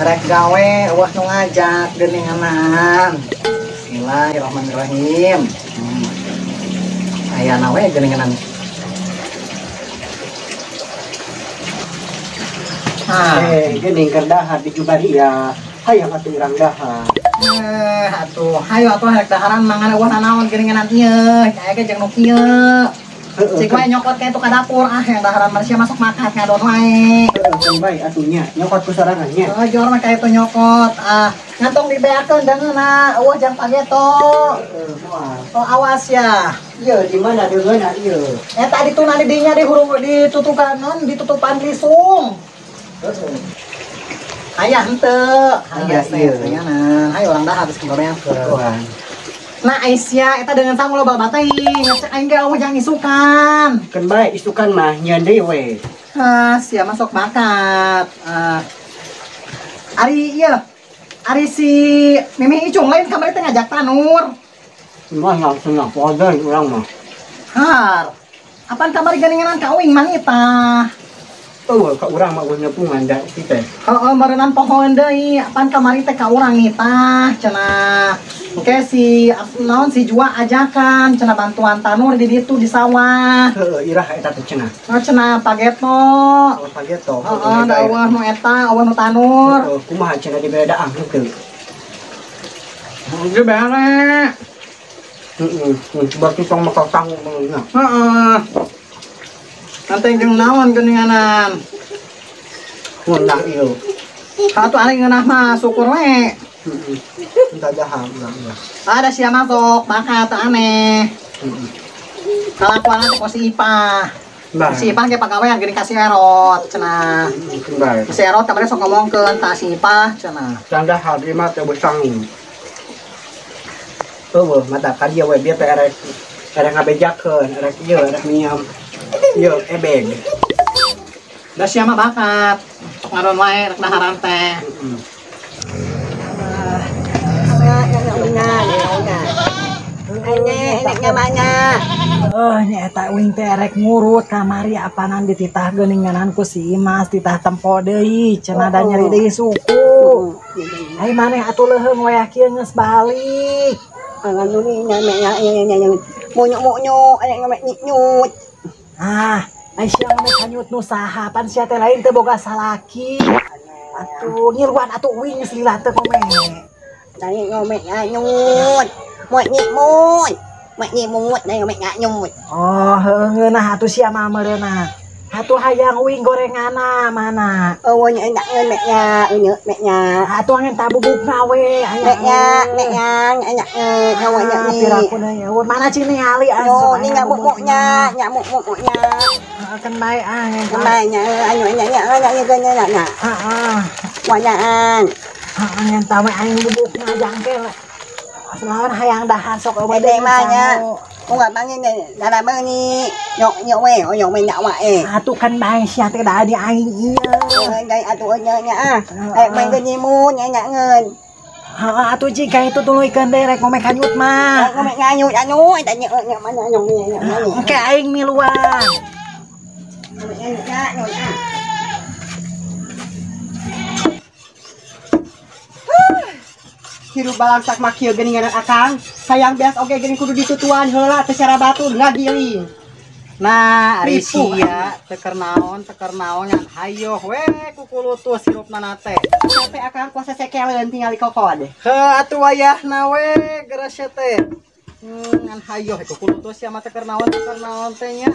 Rek gawe eueuh nu ngajak geuninganan. Bismillahirrahmanirrahim. Ayana we geuninganan. Geuning keur dahar di Jubaria. Hayang atuh urang dahar. Atuh hayu atuh rek daharan mangan eueuh nanaon geuninganan ieu. Aya ge jeung nu kieu. Cik wae nyokot ka itu ka dapur ah yang daharan manusia masuk makan ngadon wae. Heeh, bae atunya nyokot ku sorangan nya. Heeh, jor mah ka itu nyokot ah. Ngantong dibeakeun deungeunna eueuh jang pageto. Heeh, moal. Oh awas ya. Ieu di mana deungeunna ieu? Eta dituna di dinya di hurung ditutukan non ditutupan lisung. Heeh. Aya henteu. Aya ieu. Hayangan. Hayu urang dahar geus goreangkeun. Nah Aisyah, eta dengan sangu loba bateuing, ngecek aing ge eueuh jang isukan. Keun bae isukan mah nyeun deui we. Hah, sia masuk bakat. Ari ieu, ari si Mimi Icung lain kamari teh ngajak tanur. Mah langsung ngapodeun urang mah. Har. Apaan kamari geuninganan ka uing mangita? Eueuh ka urang mah eueuh nepungan da kitu teh. Heeh, meureunnan pohoeun deui, apaan kamari teh ka urang nitah cenah. Oke si naon si Jua ajakan cenah bantuan tanur di ditu di sawah. Heeh, irah eta teh cenah. Oh cenah pageto. Oh pageto. Heeh, da eueuh nu eta, eueuh nu tanur. Heeh, kumaha cenah dibere daang henteu? Ge bere. Heeh, berarti tong maka tanggung beungeuna. Heeh. Nanti jeung naon geuninganan? Ngeunah ieu. Atuh ari ngeunah mah syukur we. Entah jaham urang mah. Ada sia masuk, bakat aneh. Kalakuan teh si Ipah. Si Ipah ge pagawean geuning ka si Erot cenah. Si Erot kamari sok ngomongkeun ta si Ipah cenah. Can dahar ieu mah teh besangu. Eueuh mata ka dieu we bieu teh erek erek ngabejakeun, erek ieu erek miam. Ieu ebeg. Da sia mah bakat. Sok ngadon wae rek daharan teh. Nya eta uing teh erek ngurut kamari apanan dititah geuninganan ku si Imas titah tempo deui cenah da nyeri deui suku. Ai maneh atuh leuheung wayah kieu geus balik. Ah, ai sia mah kanyut nu saha pan sia teh lain teu boga salaki. Atuh ngiluan atuh uing geus lila teu ngome. Tadi ngome nganyut. Moy nyimut. Moy nyimut, tadi ngome nganyut. Oh, heuh ngeunah atuh sia mah meureunah. Atuh hayang uing gorenganna mana? Oh, nya enak mek nya, nya mek nya. Atuh angen tabubukna we, aya. Mek nya, mek nya, enak nyawa nya ni. Pirakuna ya, mana cing ningali ah. Oh, ni nyamuk-muknya, nyamuk-muknya. Heeh, kan bae ah. Kan bae nya, anu nya nya nya nya nya nya. Heeh. Wanyaan. Heeh, ngan we aing bubukna jangkel. Selawan hayang dahar sok eueuh deui mah nya. Unggal bangin darah ni nyok nyok we, nyok we nyak wae. Atuh kan bae sia teh da di aing ieu. Dai atuh nya nya ah. Eh main ge nyimun nya nyak ngeun. Heeh atuh jika itu tuluykeun deui rek ngome kanyut mah. Ngome nganyut anu eta nya nya mana nyok nya nya. Engke aing miluan. Ngome nganyut nya nyok ah. Hirup balangsak mah kieu geuningan akang. Sayang beas oge geuning kudu ditutuan heula teh cara batur ngagiling. Nah, ari sia teu keur naon ngan hayoh we kukulutus hirupna teh. Sampai akang kuasa sekeleun tingali kokod. Heuh atuh wayahna we geus teh. Ngan hayoh kukulutus sia mah teu keur naon teh nya.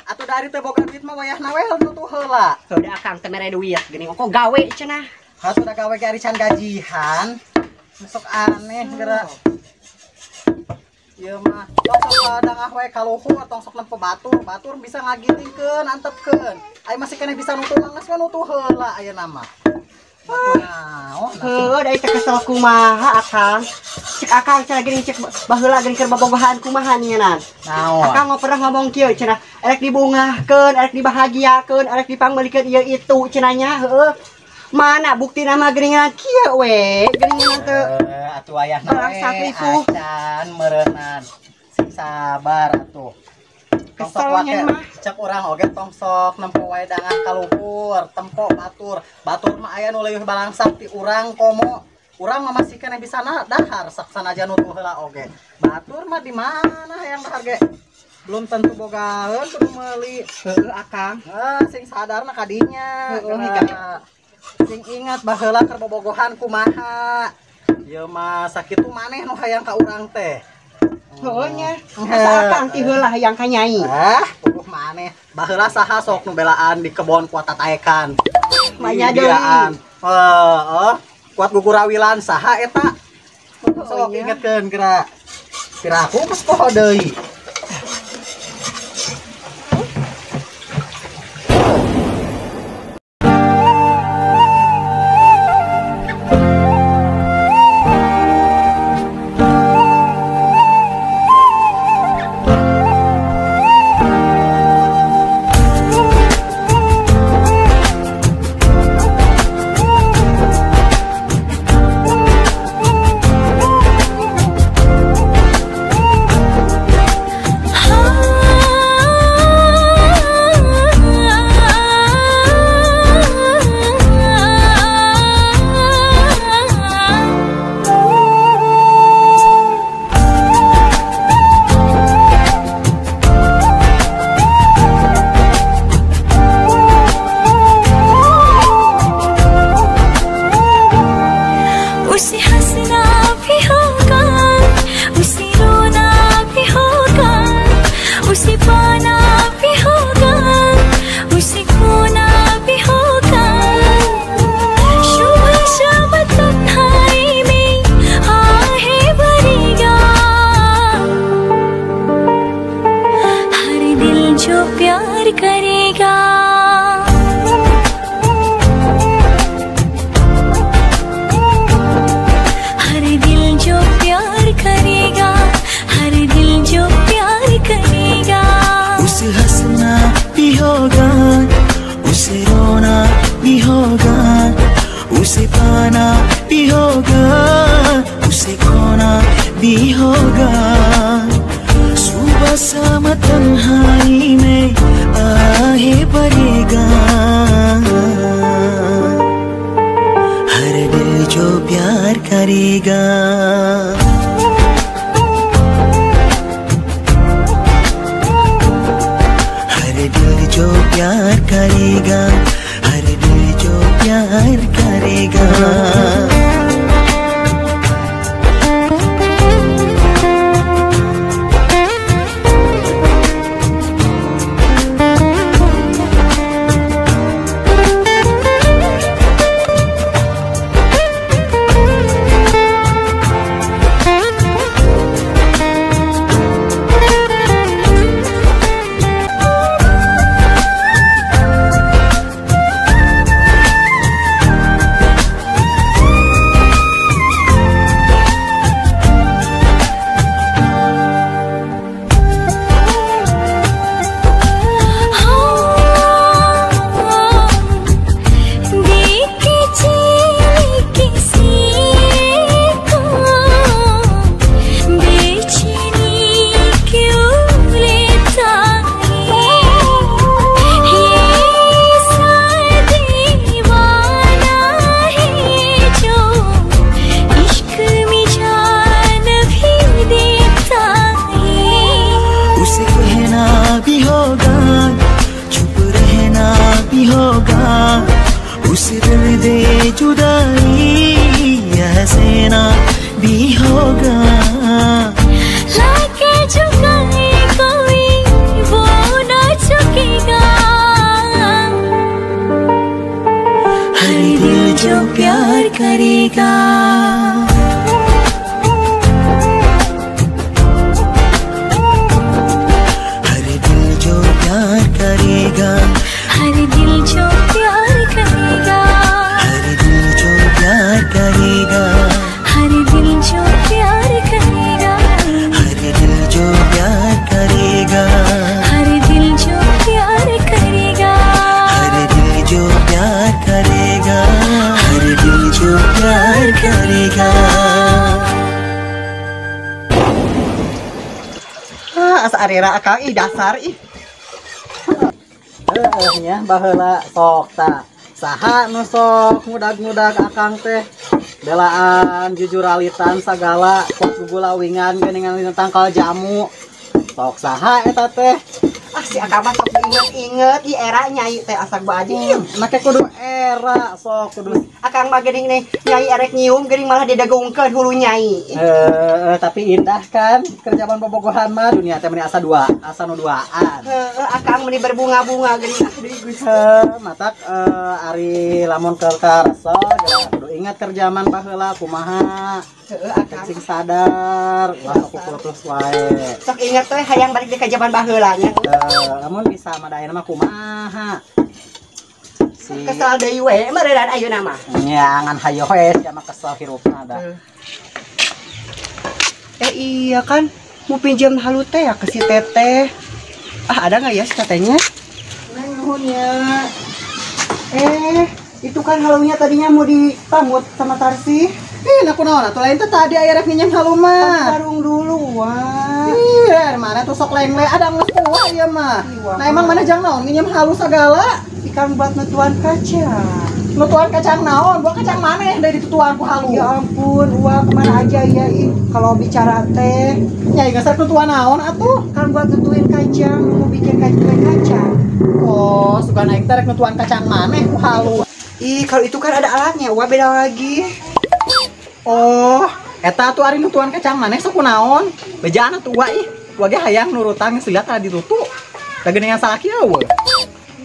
Atuh dari teh boga duit mah wayahna we nutuh heula. Heuh da akang teh mere duit geuning kok gawe cenah. Atuh da gawe ge ari can gajihan. Masuk aneh geura. Ieu mah tong sok dangah we ka luhur tong sok nempo batur, batur bisa ngagitingkeun antepkeun. Aya masih keneh bisa nutuh mah geus we nutuh heula ayeuna mah. Nah, heuh da teh kesel kumaha akang. Cek akang cenah geuning cek baheula geuning keur bobogohan kumaha nyeunaan. Naon? Akang mah pernah ngomong kieu cenah, erek dibungahkeun, erek dibahagiakeun, erek dipangmeulikeun ieu itu cenah nya heueuh. Mana bukti nama geuningan kieu we geuningan teu atuh ayahna we acan meureunnan sing sabar atuh. Kesel nya mah. Cek urang oge tong sok nempo wae dangah kaluhur, tempo batur. Batur mah aya nu leuwih balangsak ti urang komo. Urang mah masih keneh bisa dahar saksanajan nu heula oge. Batur mah di mana hayang dahar ge? Belum tentu bogaeun kudu meuli. Heueuh akang. Sing sadarna kadinya. Heueuh sing ingat baheula keur bobogohan kumaha. Ieu mah sakitu maneh nu hayang ka urang teh. Heueuh nya. Asa akang ti heula hayang ka nyai. Ah, puguh maneh. Baheula saha sok nu belaan di kebon kuat tataekan. Manya deui. Heeh, kuat gugurawilan saha eta? Sok ingetkeun geura. Piraku geus poho deui. उसे पाना भी होगा, उसे खोना भी होगा। सुबह शाम तन्हाई में आहे भरेगा। हर दिल जो प्यार करेगा। हर दिल जो प्यार करेगा, हर दिल जो प्यार करेगा। उसे दर्द जुदाई हसीना भी होगा। लाके झुकाए कोई वो ना झुकेगा। हर दिल जो प्यार करेगा। हर दिल जो प्यार करेगा, हर दिल जो प्यार करेगा, हर दिल जो प्यार करेगा, हर दिल जो प्यार करेगा, हर दिल जो प्यार करेगा, हर दिल जो प्यार करेगा, हर दिल जो प्यार करेगा, हर दिल जो प्यार करेगा। Ah, asa arera akang ih dasar ih. Heeh nya baheula sok ta. Saha nu sok ngudag-ngudag akang teh belaan jujuralitan sagala kuat gugulawingan geuningan dina tangkal jamu. Sok saha eta teh? Ah si akang mah sok diinget-inget di era nyai teh asak baji. Make kudu era sok kudu akang mah geuning nih nyai erek nyium geuning malah didagongkeun hulu nyai. Tapi indah kan kerjaan bobogohan mah dunia teh meuni asa dua, asa nu duaan. Heeh, akang meuni berbunga-bunga geuning ah deui Gusti. Matak ari lamun keur karasa kudu ingat kerjaman baheula kumaha. Heeh, akang sing sadar ulah sok putus wae. Sok ingat teh hayang balik ka zaman baheula nya. Lamun bisa mah da ayeuna mah kumaha. Si kesel deui we meureun ayeuna mah. Nya ngan hayo we sia mah kesel hirupna da. Iya kan mau pinjam halu teh ya ke si teteh. Ah ada nggak ya si tetehnya? Neng nuhun ya. Itu kan halunya tadinya mau dipamut sama Tarsi. Ih, nah kunaon atuh lain teh tadi aya rek nginjem halu mah. Warung dulu wah. Ih, mana tuh sok lengle ada geus tua ieu mah. Nah emang mana jang naon nginjem halu sagala? Ikan buat nutuan kacang. Nutuan kacang naon? Buat kacang maneh dari ditutuan ku halu. Ya ampun, wah kemana aja ya ih kalau bicara teh. Nyai geus rek nutuan naon atuh? Kan buat nutuin kacang, mau bikin kue kacang. Oh, suka naik teh rek nutuan kacang maneh ku halu. Ih, kalau itu kan ada alatnya, wah beda lagi. Oh, eta atuh ari nutuan kacang maneh sok kunaon? Bejaan atuh wa ih, wa ge hayang nurutan geus liat tadi ditutu. Da geuningan salaki eueuh.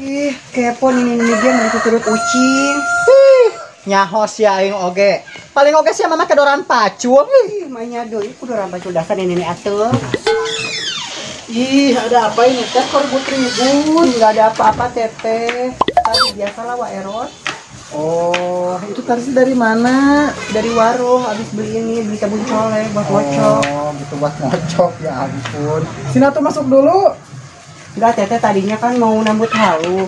Ih, kepo nih dia mau turut ucing. Ih, nyaho sia aing oge. Paling oge sia mama kedoran pacul. Ih, mainnya deui kudoran pacul dasar nenek atuh. Ih, ada apa ini teh kok ribut-ribut? Enggak ada apa-apa teteh. Tadi biasalah wa Erot. Oh, itu tadi dari mana? Dari warung, habis beli ini, beli sabun colek buat ngocok. Oh, gitu buat ngocok, ya ampun. Sini tuh masuk dulu. Enggak, teteh tadinya kan mau nambut halu.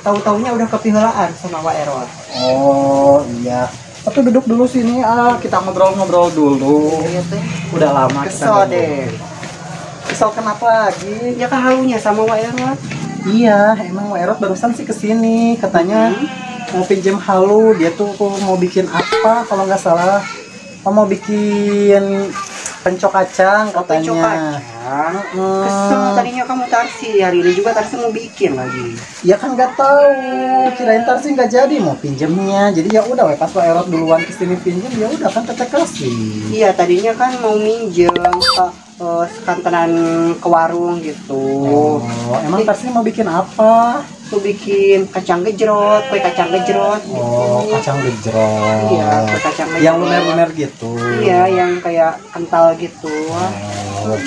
Tahu-taunya udah kepiheulaan sama Wa Erot. Oh, iya. Atau duduk dulu sini, ah, kita ngobrol-ngobrol dulu. Iya, teh. Udah lama kesel kita deh. Kesel kenapa lagi? Ya kan halunya sama Wa Erot. Iya, emang Wa Erot barusan sih kesini, katanya mau pinjam halu, dia tuh mau bikin apa kalau nggak salah. Oh, mau bikin pencok kacang katanya. Pencok kacang. Kesel tadinya kamu Tarsi, hari ini juga Tarsi mau bikin lagi. Ya kan nggak tahu, kirain Tarsi nggak jadi mau pinjemnya. Jadi ya udah, pas Wa Erot duluan kesini pinjem, ya udah kan teteh kasih. Iya, tadinya kan mau minjem ke kantenan ke warung gitu. Oh, emang Tarsi mau bikin apa? Tuh bikin kacang gejrot, kue kacang gejrot gitu. Oh, kacang gejrot. Iya, kue kacang gejrot. Yang lumer-lumer gitu. Iya, yang kayak kental gitu. Oh.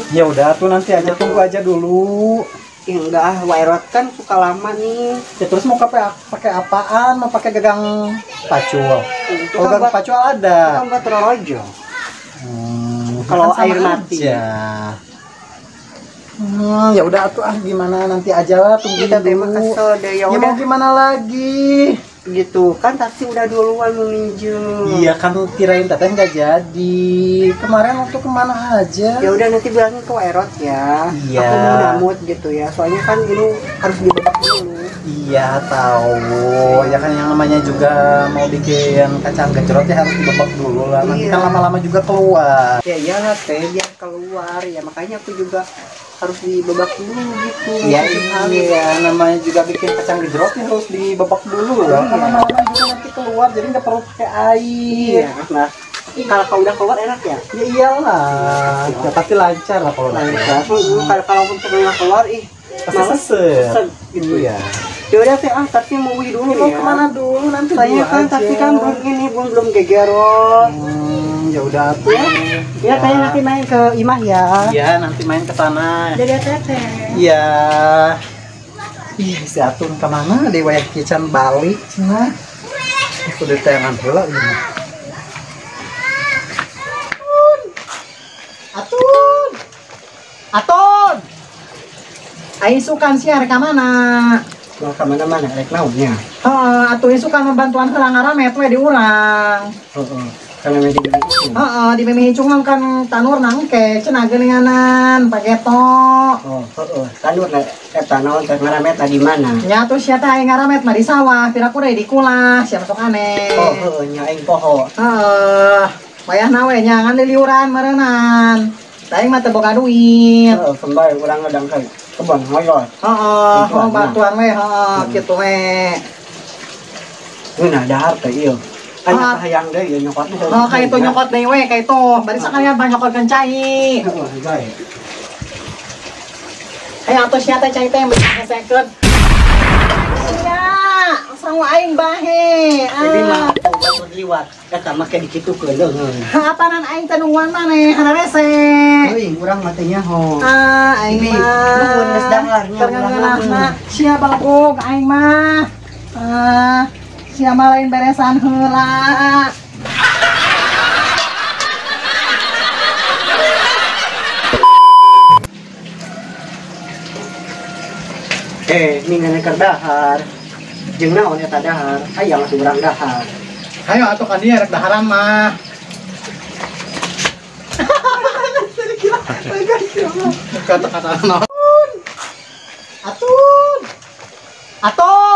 Ya udah tuh nanti aja tunggu aja dulu. Ya enggak ah, Wa Erot kan suka lama nih. Ya terus mau pakai apaan? Mau pakai gagang pacul. Kalau gagang pacul ada. Itu kan buat rorojo. Kalau air mati. Ya. Ya udah atuh ah gimana nanti aja lah tunggu dulu. Kesel deh, ya udah. Mau gimana lagi? Gitu kan Tarsi udah duluan mau minjem. Iya kan kirain teteh nggak jadi. Kemarin waktu kemana aja? Ya udah nanti bilangin ke Wa Erot ya. Iya. Aku mau namut gitu ya. Soalnya kan ini harus dibebak dulu. Iya tahu. Ya kan yang namanya juga mau bikin kacang gejrot ya harus dibebak dulu lah. Nanti iya. Kan lama-lama juga keluar. Ya iyalah teh biar keluar ya makanya aku juga harus dibebak dulu gitu. Iya iya namanya juga bikin kacang gejrot ya harus dibebak dulu lah. Iya. Lama-lama juga nanti keluar jadi nggak perlu pakai air. Iya. Nah kalau udah keluar enak ya? Ya iyalah. Ya pasti lancar lah kalau lancar. Kalau untuk nggak keluar ih pasti sesek gitu ya. Ya udah teh ah tapi mau uwi dulu ya. Ya. Kemana dulu nanti? Saya kan tapi kan belum ini belum gegerot. Ya udah tuh. Ya saya nanti main ke Imah ya. Iya nanti main ke sana. Dadah teteh. Iya. Ih si Atun kemana? Dewa yang kican balik cina. Aku udah tayangan heula ini. Atun. Atun. Aing sukan sih rek ka mana? Mau ka mana-mana rek naonnya? Heeh, atuh isukan membantuan heula ngaramet we di urang. Heeh. Kan memeh di mimih. Heeh, di mimih icung kan tanur nangke cenah geuninganan pageto. Oh, heeh, tanur eta naon teh ngaramet di mana? Nya atuh sia teh aya ngaramet mah di sawah, piraku deui di kulah, sia masuk aneh. Oh, heeh, nya aing poho. Heeh. Wayahna we nya ngan liliuran meureunnan. Aing mah teu boga duit. Heeh, kembali urang ngadang ka kebon hoyol. Heeh, oh bantuan we, heeh, kitu we. Ngeunah dahar teh ieu. Aya hayang deui ieu nyokot teh. Oh, ka itu nyokot deui we, ka itu. Bari sakalian bang nyokotkeun cai. Heeh, bae. Hayo atuh sia teh cai teh besekeun. Sia, sangu aing bahe. Jadi mah obat liwat eta mah ke dikitukeun leungeun. Apanan aing teh nungguan maneh hararese. Euy, urang mah teh nyaho. Ah, aing mah. Nuhun geus dahar nya urang. Sia balgog aing mah. Ah, sia mah lain beresan heula. Minggu keur dahar. Jeung naon eta dahar? Hayang atuh urang dahar. Hayo atuh ka dieu rek daharan mah. Kata-kata naon? Atun. Atun.